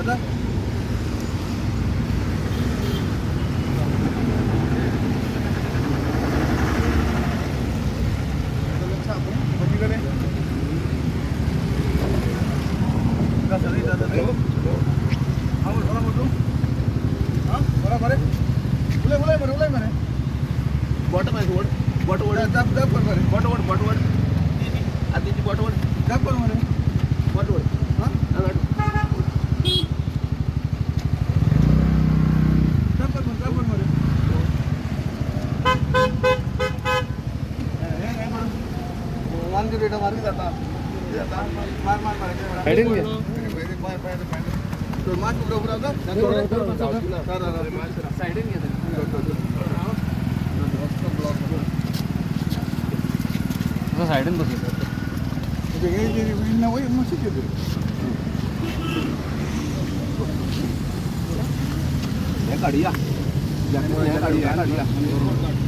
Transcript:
दादा. Bottom आहे वड bottom वड बॉटम वड बॉटम वड आधीची बॉटम वड बॉटम वड. हां. सायडीन घे. सायडीन घे. असं सायडीन बस. हे काढूया, हे काढूया, हे काढूया.